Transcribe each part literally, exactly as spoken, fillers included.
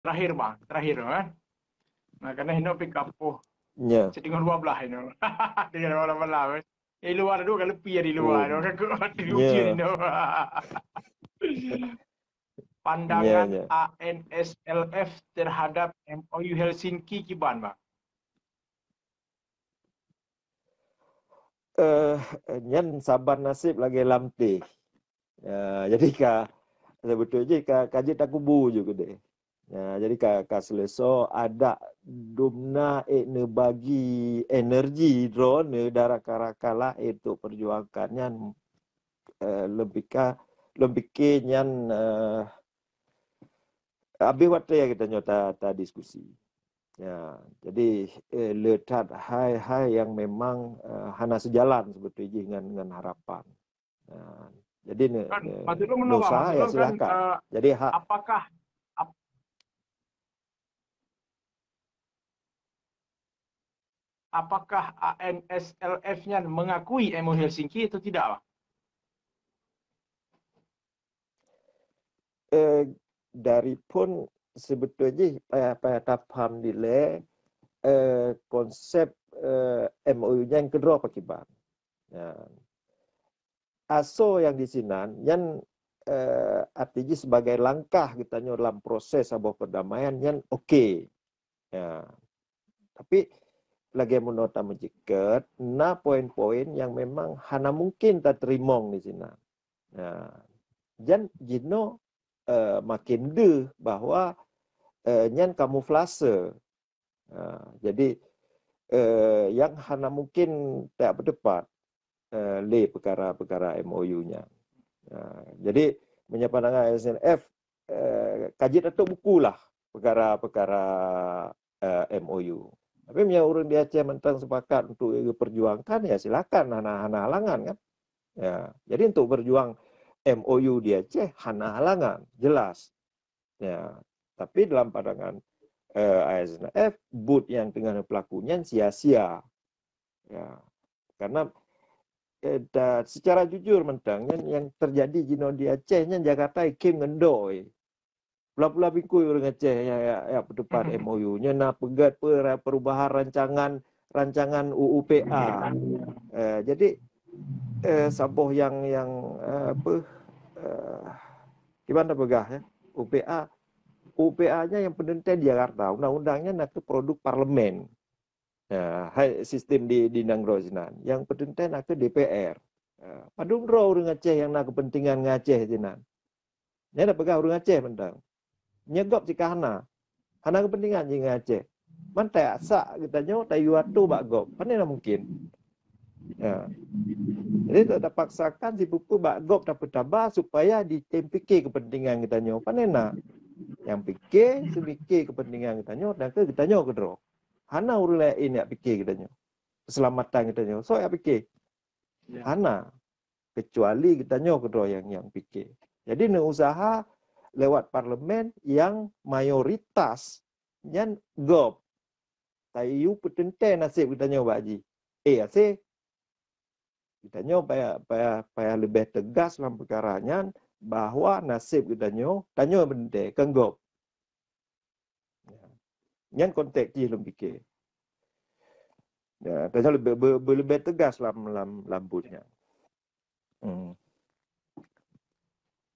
Terakhir, Bang. Terakhir, kan? Nah, karena ini pick up, oh. Ya. Setengah dua belas ini. Setengah dua belas malam, eh. Eh, luar tu, kalau pi di luar Oh. tu, kan, aku ada Ya. ujian ini. Pandangan Ya, ya. A N S L F terhadap M O U Helsinki kiban, Bang? Eh, nyan saban nasib lagée lam teh. Ya, jadi ka, sebetulnya ka, ka jeuet takubu ju keudeh. Ya, jadi ka, ka seuleusoe adak dumna ék neubagi energi droeneuh dan rakan-rakan laén untuk perjuangkan nyan, eh, lom pika, lom pike nyan, eh, habéh watée geutanyoe ta, tadiskusi. Ya, jadi, eh, le that hai-hai yang memang, eh, hana sejalan sebetulnya jih ngan, ngan harapan. Ya, jadi ne, Kan, ne, maksud lu meunoe, Bang? neusaha Maksud ya lu kan, silakan. eh, Jadi ha, apakah ap- apakah A N S L F nyan mengakui M O U Helsinki atau tidak, Bang? Eh, dari phon sebetulnya jih payah, payah tapaham dilée, eh, konsep, eh, M O U nyan keudroe pakiban. Ya. Asoe nyang di sinan nyan, eh, arti jih sebagai langkah geutanyoe dalam proses saboh perdamaian nyan oke. Ya. Tapi lagée meunoe tameujeuket, na poin-poin nyang memang hana mungkin tateurimong di sinan. Ya. Jan jinoe, eh, makin deuh bahwa, eh, nyan kamuflase. Ha, jadi, eh, nyang hana mungkin tajak peuteupat, eh, lé peukara-peukara M O U nyan. Ha, jadi, meunyoe pandangan A N S L F, eh, ka jeuet ateueh buku lah peukara-peukara, eh, M O U. Tapi meunyoe ureuëng di Aceh mantong sepakat untuk geupeurjuangkan, ya silakan, hana, hana halangan kan. Ya, jadi untuk berjuang M O U di Aceh hana halangan, jelas. Ya, tapi dalam pandangan, eh, A S N F, buet nyang teungoh neupeulaku nyan sia-sia. Ya, karena, eh, da, secara jujur mantong nyan nyang teujadi jinoe di Aceh nyan Jakarta ikhém ngon doi. Pula-pula bingkui ureuëng Aceh nyang, nyang, nyang peuteupat M O U. Nyan na peugét pe-, perubahan rancangan, rancangan U U P A. Eh, jadi, eh, saboh nyang, nyang, eh, apa, eh, kiban tapeugah, ya? U P A, U P A nyan nyang peuteuntèe di Jakarta. Undang-undang nyan na keuh produk parlemen. Ya, hai sistem di, di nanggroe sinan. Nyang peuteuntèe na keuh D P R. Ya, padum droe ureuëng Aceh nyang na keupeuntengan ngon Aceh sinan. Nyan tapeugah ureuëng Aceh mantong. Nyoe gob cit ka hana. Hana keupeuntengan jih ngon Aceh. Man tayak sak geutanyoe tayue atoe bak gob. Pane na mungkin. Ya. Jadi, ta-, tapaksakan sipeue-peue bak gob tapeutaba supaya jitem pike keupeuntengan geutanyoe. Pane na? Nyang pike, seumike keupeuntengan geutanyoe, dan keu geutanyoe keudroe. Hana ureuëng laén jak pike geutanyoe. Keuseulamatan geutanyoe. Soe jak pike? Ya. Hana. Keucuali geutanyoe keudroe nyang, nyang pike. Jadi, neuusaha lewat parlemen nyang mayoritas nyan gob. Tayue peuteuntèe naseb geutanyoe bak jih. Eh, aséh. Geutanyoe payah, payah, payah leubeh teugas lam peukara nyan bahwa naseb geutanyoe, tanyoe peuteuntèe, kon gob. Ya. Nyan konteks jih lôn pike. Ya, tanyoe leubeh, be-, beuleubeh teugas lam, lam, lam buet nyan. Hmm.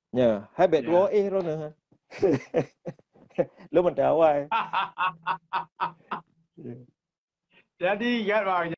Ya, hai bèk Ya. tuwoe éh droeneuh. Lôn mantong awai. Ya. Jadi, ingat, Bang,